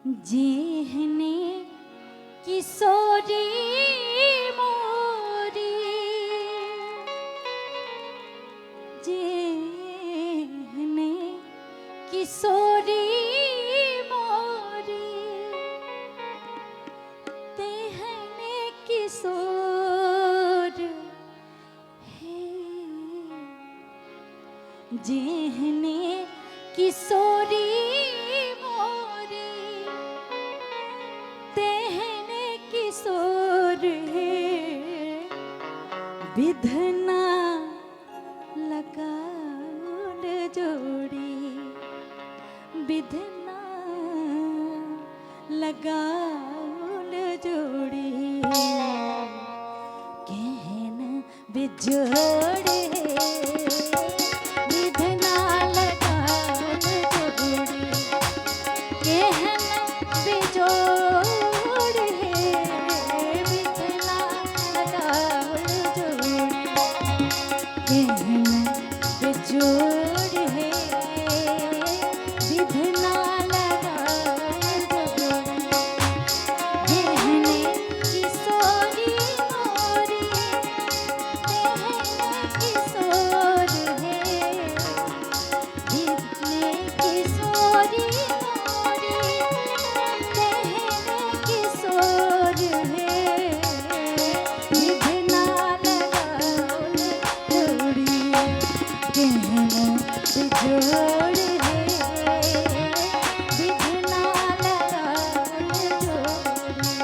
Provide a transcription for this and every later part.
जेहने किशोरी मोरी, जेहने किशोरी मोरी, तेहने किशोर हे, जेहने किशोरी मोरी, तेहने किशोर हे, विधना लगाउल जोड़ी, विधना लगाउल जोड़ी, केहन बिजोड़ हे, विधना लगाउल जोड़ी, केहन बिजोड़ हे, विधना लगाउल जोड़ी, केहन बिजोड़ हे, विधना लगाउल जोड़ी, जेहने किशोरी मोरी, तेहने किशोर हे, जेहने किशोरी मोरी, तेहने किशोर हे, विधना लगाउल जोड़ी, केहन बिजोड़ हे, विधना लगाउल जोड़ी।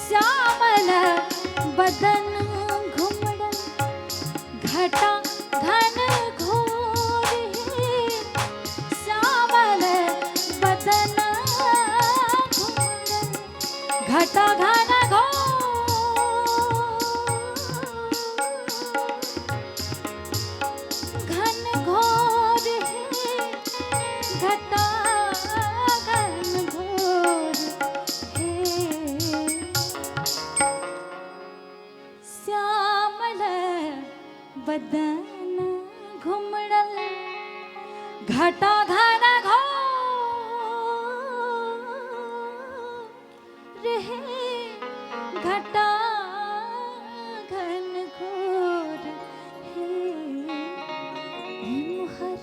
श्यामल बदन घुमड़ल, घटा घन घोर हे, श्यामल बदन घुमड़ल, घटा घन घोर, घन घोर हे, घटा घन घोर हे, श्यामल बदन घुमड़ल, घटा घन घोर हे, घटा घन घोर हे, इमहर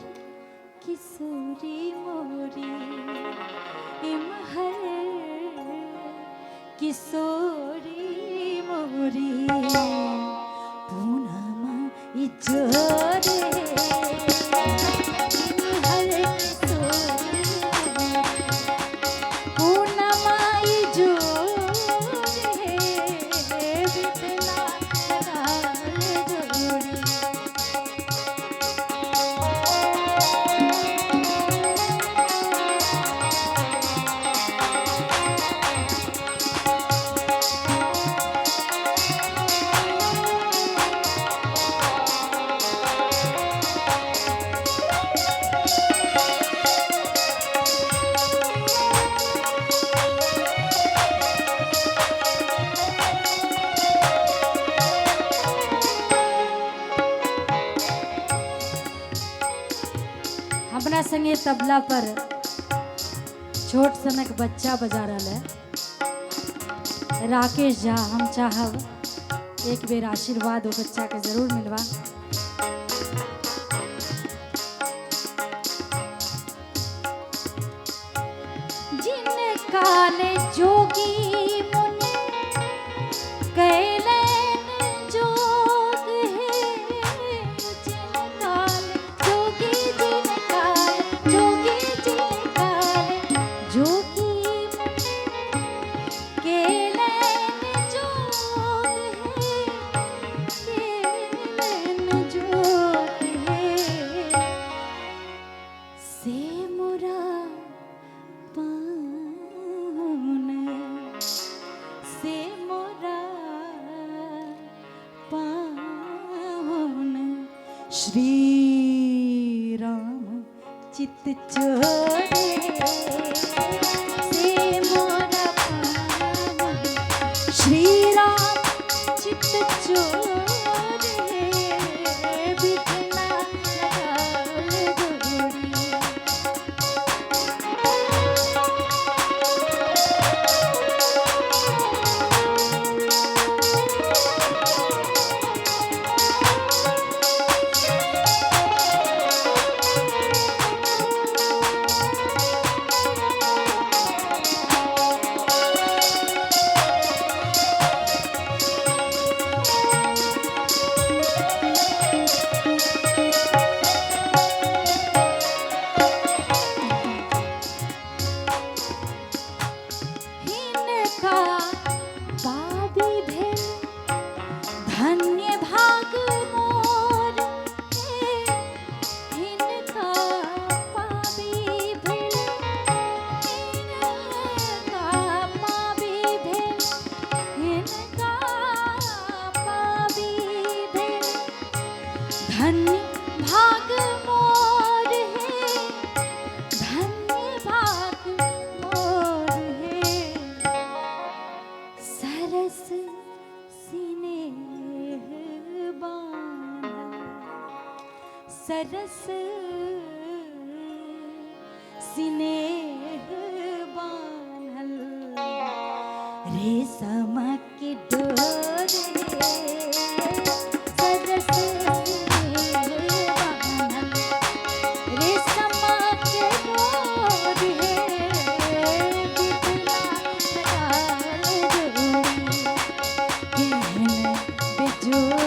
किशोरी मोरी, इमहर किशोरी मोरी, पूनम इजोर हे, इमहर किशोरी मोरी, पूनम इजोर हे, विधना लगाउल जोड़ी। हमरा संगे तबला पर छोट सनक बच्चा बजा रहा है, राकेश झा। हम चाहब एक बेर आशीर्वाद वो बच्चा के जरूर मिलवा। जिन काल जोगी मुनि कैलन जोग हे, जिन काल जोगी, जिन काल जोगी, जिन काल जोगी मुनि केलन जोग हे, केलन जोग श्री राम चित चोरे से मोरा पावन। श्री राम चित चोरे बिघना लगावल जोड़ी। हिनका पाबी भेल धन्य भाग मोर हे। हिनका पाबी भेल, हिनका पाबी भेल, हिनका पाबी भेल धन्य भाग मोर हे, धन्य भाग मोर हे। सरस सिनेह बान्हल, सरस सिनेह बान्हल रेशम के डोरे, सरस सिनेह बान्हल रेशम के डोर हे, बिधना लगावल जोड़ी। केहन बेजोड़